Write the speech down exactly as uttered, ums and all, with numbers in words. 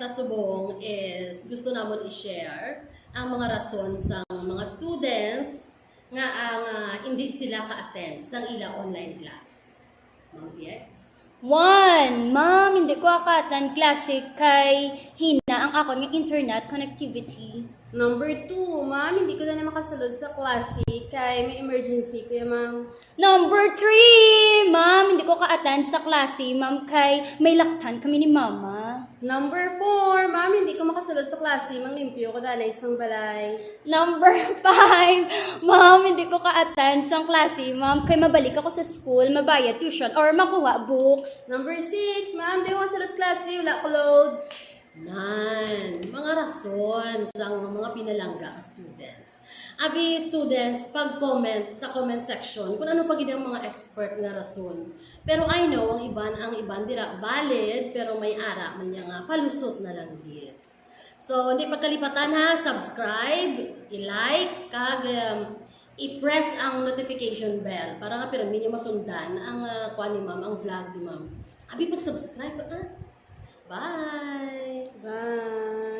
ta subong is gusto namon i-share ang mga rason sang mga students nga ang, ah, hindi sila ka-attend sang ila online class. Ma'am Piets? One, ma'am, hindi ko ka-attend klase kay hina ang akon nga internet connectivity. Number two, ma'am, hindi ko na, na makasulod sa klase kay may emergency ko, ma'am. Number three, ma'am, hindi ko ka-attend sa klase, ma'am, kay may laktan kami ni mama. Number four, ma'am, hindi ko makasulod sa klase, manglimpyo ko danay sang balay. Number five, ma'am, hindi ko ka-attend sa klase, ma'am, kay mabalik ako sa school, mabayad tuition, or makuha books. Number six, ma'am, di ko makasulod klase, wala ko load. Nan, mga rason sang mga pinalangga nga students. Abi students, pag-comment sa comment section kung ano pa gid ang mga expert nga rason. Pero I know ang iban, ang iban dira valid, pero may ara man niya nga palusot na lang gid. So, hindi pagkalipatan ha, subscribe, i-like, kag um, i-press ang notification bell para nga pirmi niyo masundan ang uh, kuan ni ma'am, ang vlog ni ma'am. Abi pag-subscribe ha. Bye! Bye!